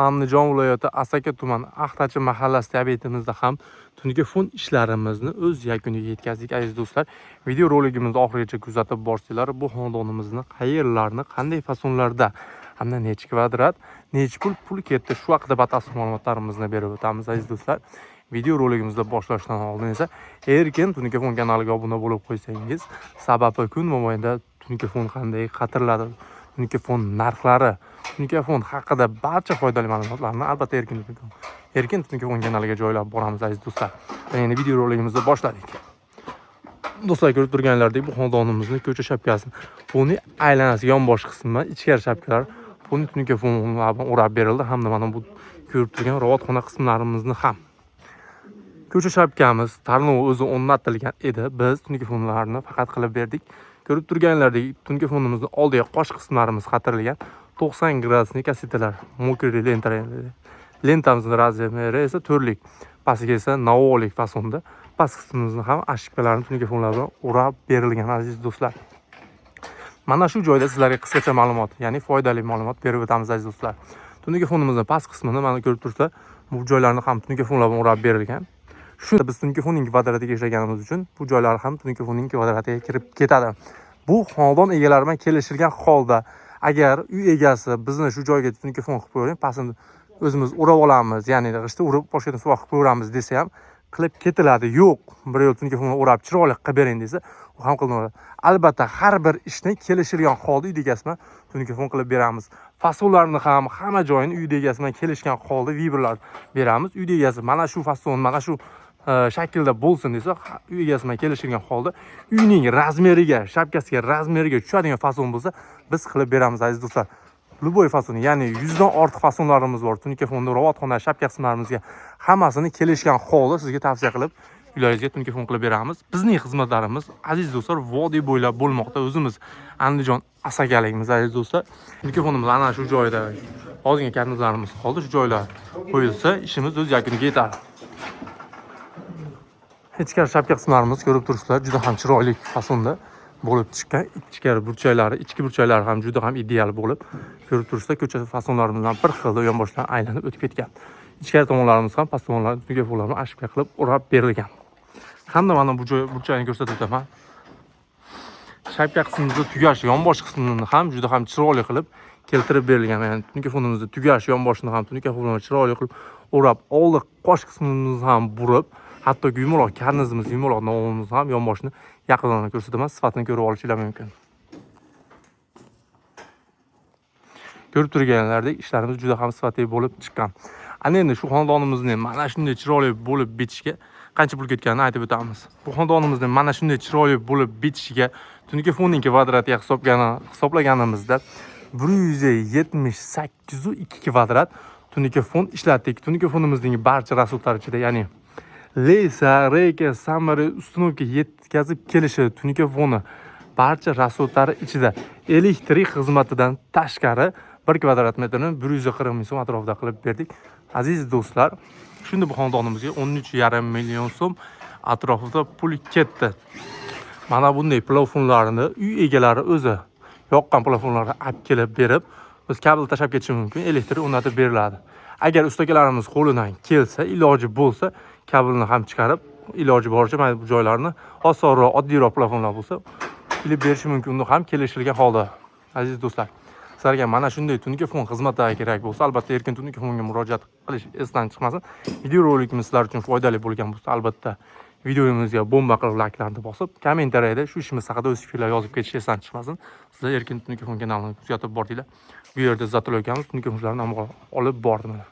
Andijon viloyati Asaka tumani Axtachi mahallasida obyektimizda ham tungi fon ishlarimizni o'z yakuniga yetkazdik aziz do'stlar. Video roligimizni oxirigacha kuzatib borsanglar, bu xonadonimizni qayerlarni, qanday fasonlarda hamda nechi kvadrat, nechi pul ketdi, shu haqida batafsil ma'lumotlarimizni berib o'tamiz aziz do'stlar. Video roligimizni boshlashdan oldin esa Erkin Tungi fon kanaliga obuna bo'lib qo'ysangiz, sababi kun mobaynida tungi fon qanday qatiriladi, tungi fon narxlari, tungi fon haqida barcha foydali ma'lumotlarni albatta Erkin Tungi fon kanaliga joylab boramiz aziz do'stlar. Endi video roligimizni boshladik. Do'stlar, ko'rib turganlaridek bu xonadonimizni ko'cha shapkasini, buni aylanasi yonbosh qismi, ichkari shapkalar, buni tungi fon bilan o'rab berildi hamda mana bu ko'rib turgan ravatxona qismlarimizni ham. Ko'cha shapkamiz tarnov o'zi o'rnatilgan edi. Biz tungi fonlarni faqat qilib berdik. Ko'rib turganlaridek tungi fonimizni oldiga qosh qismlarimiz qatirilgan. 90 gradusli kassetalar, мокрый lenta. Lentamizni размер i esa 4lik, pastiga esa navolik fasonda. Past qismimizni ham ashikalarni tungi fonlar bilan o'rab berilgan aziz do'stlar. Mana shu joyda sizlarga qisqacha ma'lumot, ya'ni foydali ma'lumot berib o'tamiz aziz do'stlar. Tungi fonimizni past qismini mana ko'rib tursa, bu joylarni ham tungi fonlar bilan o'rab berilgan. Shu biz tungi fonning kvadratiga ishlaganimiz uchun bu joylar ham tungi fonning kvadratiga kirib ketadi. Bu xonadon egalari bilan kelishilgan holda, agar uy egasi bizni shu joyga tungi fon qilib qo'ying, pastini o'zimiz o'rab olamiz, ya'ni g'ishtni urib boshqadan suvoq qilib qo'yaveramiz desa ham qilib ketiladi. Yo'q, bir yo'l tungi fonni o'rab chiroyli qilib bering desa, u ham qilinadi. Albatta har bir ishni kelishilgan holda uy egasi bilan tungi fon qilib beramiz. Fasonlarni ham hamma joyini uy egasi bilan kelishgan holda vibrlar beramiz. Uy egasi mana shu fason, mana shu shaklda bo'lsin desa, uy egasi bilan kelishilgan holda uyning razmeriga, shapkasiga, razmeriga tushadigan fason bo'lsa, biz qilib beramiz aziz do'stlar. Любой fason, ya'ni 100 dan ortiq fasonlarimiz bor. Tungi fonda ravatxona, shapka qismlarimizga hammasini kelishgan holda sizga tavsiya qilib, uylaringizga tungi fon qilib beramiz. Bizning xizmatlarimiz aziz do'stlar vodiy bo'ylab bo'lmoqda. O'zimiz Andijon Asakalikmiz aziz do'stlar. Tungi fonimiz ana shu joyda ozgina karnizlarimiz qoldi. Shu joylar qo'yilsa, ishimiz o'z yakuniga yetadi. Ichkari shapka qismlarimiz ko'rib turibsizlar, juda ham chiroyli fasonda bo'lib chiqqan. Ichkari burchaklari, ichki burchaklari ham juda ham ideal bo'lib ko'rib turibsizlar, ko'cha fasonlarimizdan bir xilda yonboshdan aylanib o'tib ketgan. Ichkari tomonlarimiz ham past tomonlari tungi fonlarni ashka qilib o'rab berilgan. Hamda mana bu joy burchakni ko'rsatib o'taman. Shapka qismimizni tugash yonbosh qismini ham juda ham chiroyli qilib keltirib berilgan. Ya'ni tungi fonimizni tugash yonboshini ham tungi fonlarni chiroyli qilib o'rab, oldi qosh qismimizni ham burib, hattoki yumaloq karnizimiz, yumaloq novimizni ham yonboshini yaqindan ko'rsataman, sifatini ko'rib olishinglar mumkin. Ko'rib turganlaridek ishlarimiz juda ham sifatli bo'lib chiqqan. Ana endi shu xonadonimizni mana shunday chiroyli bo'lib bitishiga qancha pul ketganini aytib o'tamiz. Bu xonadonimizni mana shunday chiroyli bo'lib bitishiga tungi fonning kvadratiga hisoblaganimizda 178,2 kvadrat tungi fon ishlatdik. Tungi fonimizning barcha rasodlari ichida, ya'ni leysa, reyka, samari, uстановка yetkazib kelishi, tungi foni barcha rasodlari ichida elektrik xizmatidan tashqari 1 kvadrat metrni 140 ming so'm atrofida qilib berdik. Aziz do'stlar, shunda bu xonadonimizga 13,5 million so'm atrofida pul ketdi. Mana bunday plafonlarni uy egalari o'zi yoqqan plafonlarni olib kelib berib, biz kabel tashlab ketishi mumkin, elektr o'rnatib beriladi. Agar ustakalarimiz qo'lidan kelsa, iloji bo'lsa, kabelni ham chiqarib, iloji boricha mana bu joylarni osonroq, oddiyroq plafonlar bo'lsa, ilib berishi mumkin, uni ham kelishilgan holda. Aziz do'stlar, sizlarga mana shunday tungi fon xizmatlari kerak bo'lsa, albatta Erkin Tungi fonga murojaat qilish esdan chiqmasin. Video rolikimiz sizlar uchun foydali bo'lgan bo'lsa, albatta videomizga bomba qilib layklarni bosib, kommentariyada shu ishimiz haqida o'z fikrlar yozib ketish esdan chiqmasin. Sizlar Erkin Tungi fon kanalini kuzatib bordinglar. Bu yerda Zatullo akamiz tungi fonlarni olib bordi mana.